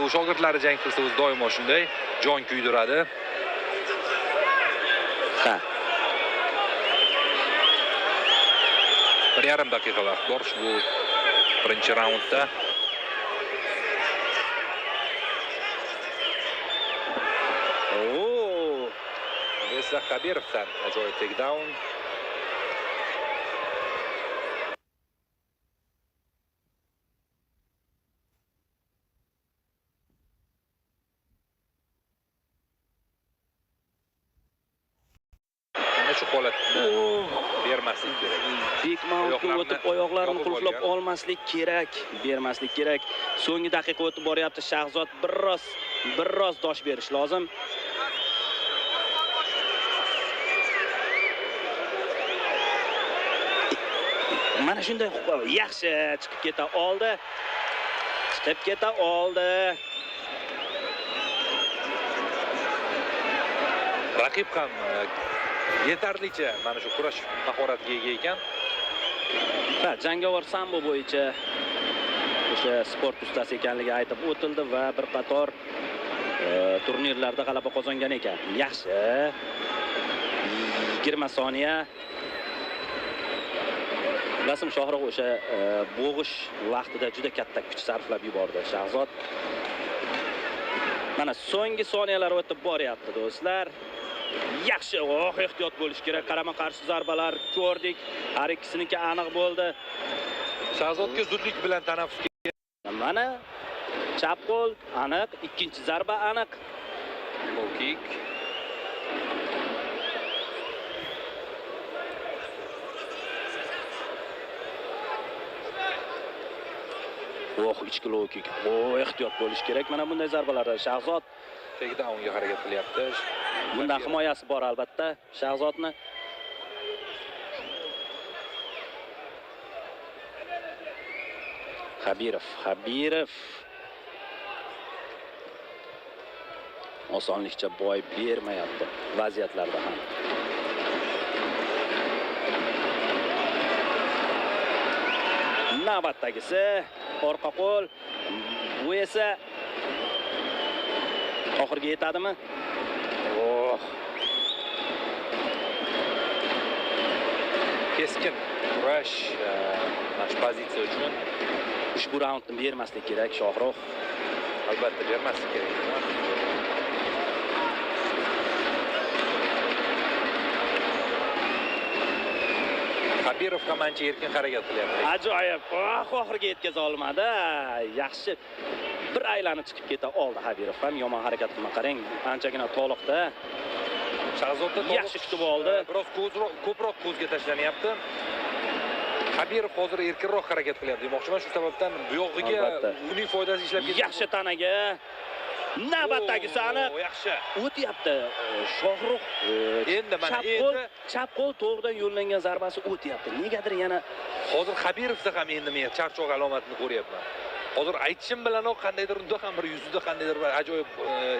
U shogirdlari jang qilsa o'zi doimo shunday jon kuydiradi. Ha. 1,5 daqiqa vaqt bor ushbu birinchi raundda. Esa Xabirovdan ajoyib takedown. Mana shu holatni bermaslik kerak. Big mountga o'tib oyoqlarini qulflab olmaslik kerak, bermaslik kerak. So'nggi daqiqa o'tib boryapti. Shahzod biroz dosh berish lozim. Mana shunday yaxshi chiqib keta oldi. Chiqib keta oldi. Raqib ham yetarlicha mana shu kurash mahoratiga ega ekan. Ha, jangovar sambo bo'yicha o'sha sport ustasi ekanligi aytib o'tildi va bir qator turnirlarda g'alaba qozongan ekan. Yaxshi. 20 soniya. Rasim Shohrux o'sha bo'g'ish vaqtida juda katta kuch sarflab yubordi Shahzod. Mana so'nggi soniyalar o'tib boryapti do'stlar. Yaxshi, ehtiyot bo'lish kerak. Qarama-qarshi zarbalar ko'rdik. Har ikkisiniki aniq bo'ldi. Shahzodga zudlik bilan tanaffus. Mana chap qo'l aniq, ikkinchi zarba aniq. Low kick. Ichki low kick. Ehtiyot bo'lish kerak mana bunday zarbalarda. Shahzod takedownga harakat qilyapti. Bundan himoyasi bor albatta Shahzodni. Xabirov osonlikcha boy bermayapti vaziyatlarda ham. Navbatdagisi orqa qo'l. Bu esa oxirga yetadimi? Keskin kurash mana shu pozitsiya uchun ushbu raundni bermaslik kerak Shohrux. Albatta bermaslik kerak. Xabirov ham ancha erkin harakat qilyapti. Ajoyib. Oxirga yetkaza olmadi. Yaxshi bir aylanib chiqib keta oldi Xabirov ham. Yomon harakat qilma, qarang, anchagina toliqda. Shahzodda yaxshi kutib oldi. Biroz ko'proq ko'zga tashlanyapti. Xabirov hozir erkinroq harakat qilyapti demoqchiman. Shu sababdan bu yog'iga uning foydasi ishlab ketdi. Yaxshi tanaga. Navbatdagisi aniq. Yaxshi. O'tyapti. Shohrux endi mana endi chap qo'l to'g'ridan yo'llangan zarbasi o'tyapti. Negadir yana hozir Xabirovda ham endi men charchoq alomatini ko'ryapman. Hozir aytishim bilanoq qandaydir unda ham bir yuzida qandaydir bir ajoyib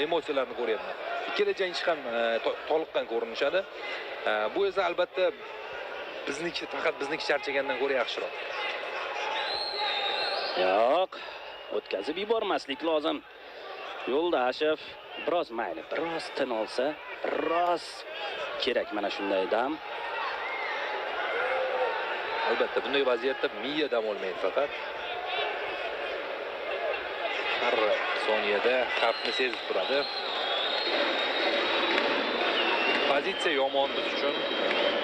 emotsiyalarni ko'ryapman. Ikkala jangchi ham toliqqan ko'rinishadi. Bu esa albatta bizniki, faqat bizniki charchagandan ko'ra yaxshiroq. Yo'q, o'tkazib yubormaslik lozim. Yo'ldashev biroz mayli, biroz tin olsa, biroz kerak mana shunday dam. Albatta bunday vaziyatda miya dam olmaydi faqat. Har soniyada xavfni sezib turadi. Pozitsiya yomon biz uchun.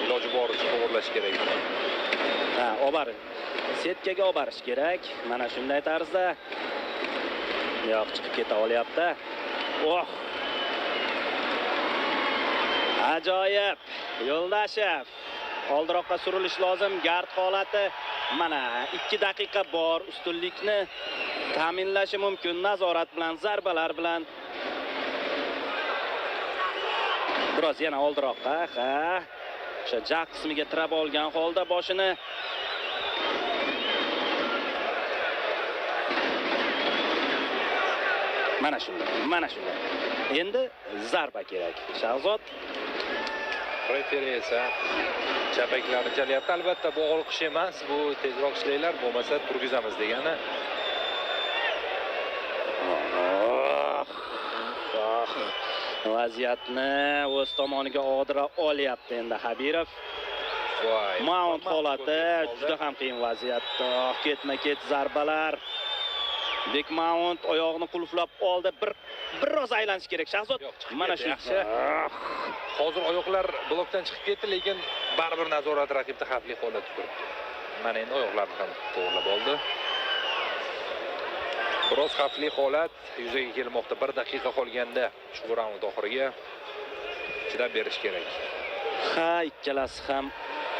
Iloji boricha to'g'irlash kerak. Ha, setkaga olib borish kerak. Mana shunday tarzda. Yo'q, chiqib keta olyapti. Oh! Ajoyib. Yo'ldashev. Oldiroqqa surilish lozim. Gard holati. Mana 2 daqiqa bor. Ustunlikni ta'minlashi mumkin nazorat bilan, zarbalar bilan. Biroz yana oldiroqqa, ha. O'sha jag' qismiga tirab olgan holda boshini. Mana shunday, mana shunday. Endi zarba kerak. Shahzod referi esa chapaklarni chalyapti. Albatta bu olqish emas, bu tezroq ishlanglar, bo'lmasa turgizamiz degani. Vaziyatni o'z tomoniga og'dira olyapti endi Xabirov. Mount holati juda ham qiyin vaziyat. Ketma-ket zarbalar. Bek Mount oyog'ini qulflab oldi. Biroz aylanish kerak Shahzod. Mana shu yaxshi. Hozir oyoqlar blokdan chiqib ketdi, lekin baribir nazorat raqibda xavfli holatda turibdi. Mana endi oyoqlarni ham to'g'rilab oldi. Biroz xavfli holat yuzaga kelmoqda. 1 daqiqa qolganda ushbu raund oxiriga chidab berish kerak. Ha, ikkalasi ham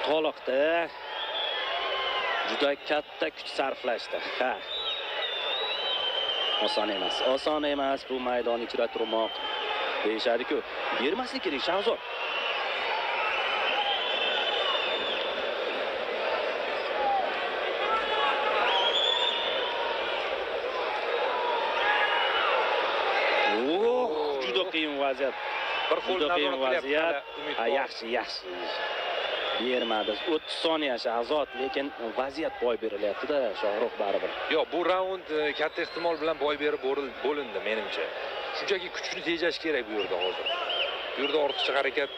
toliqdi. Juda katta kuch sarflashdi. Ha. Oson emas. Oson emas bu maydon ichida turmoq deyishadi-ku. Bermaslik kerak Shahzod. Juda qiyin vaziyat. Bir qo'l nazorat vaziyat. Yaxshi, yaxshi. Bermadi. 30 soniya Shahzod, lekin vaziyat boy berilyapti-da Shohrux baribir. Yo'q, bu raund katta ehtimol bilan boy berib bo'lindi menimcha. Shunchaki kuchni tejash kerak bu yerda hozir. Bu yerda ortiqcha harakat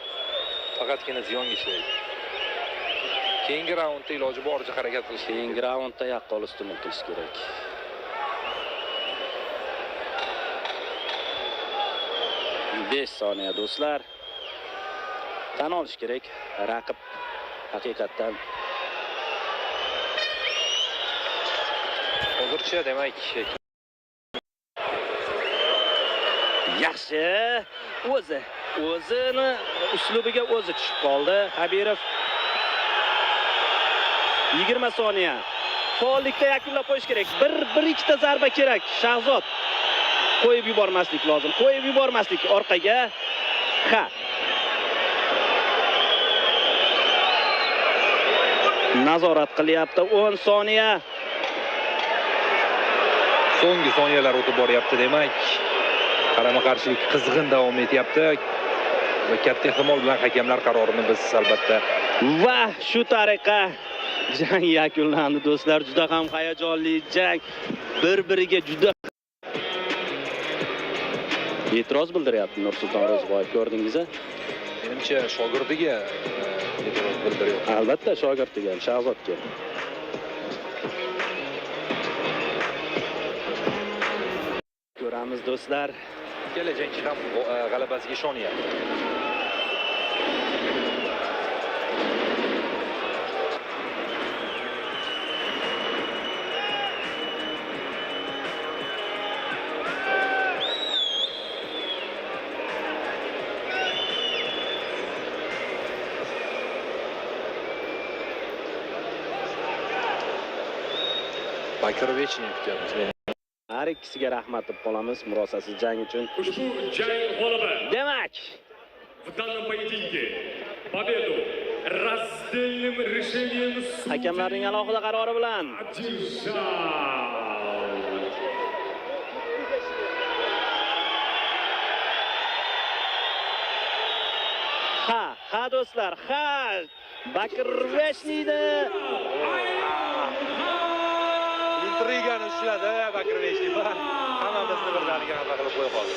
faqatgina ziyonga ishlaydi. Keyingi raundda iloji boricha harakat qilish kerak. Keyingi raundda yaqqol ustunlik qilish kerak. 5 soniya do'stlar. Tan olish kerak, raqib haqiqatdan hozircha demak yaxshi. O'zini uslubiga o'zi tushib qoldi Xabirov. 20 soniya. Faollikda yakunlab qo'yish kerak. Bir ikkita zarba kerak Shahzod. Qo'yib yubormaslik lozim. Qo'yib yubormaslik orqaga. Ha. Nazorat qilyapti. 10 soniya. So'nggi soniyalar o'tib boryapti demak. Qarama-qarshilik qizg'in davom etyapti va katta ehtimol bilan hakamlar qarorini biz albatta va shu tariqa jang yakunlandi do'stlar. Juda ham hayajonli jang. Bir-biriga juda e'tiroz bildiryapti Nursulton Ro'ziboyev, ko'rdingiz-a? Menimcha shogirdiga e'tiroz bildiryapti. Albatta shogirdiga, Shahzodga. Ko'ramiz do'stlar. Ikkala jangchi ham g'alabasiga ishonyapti. Bakir Vechni kutyapmiz. Har ikkisiga rahmat deb qolamiz murosasiz jang uchun. Ushbu jang g'olibi. Demak, в данном поединке победу раздельным решением hakamlarning alohida qarori bilan одержал. Ha, ha do'stlar, ha. Bakir Vechniyni intrigani ushladi Bakir Vechniy. Hammamizni birdaniga xafa qilib qo'ya qoldi.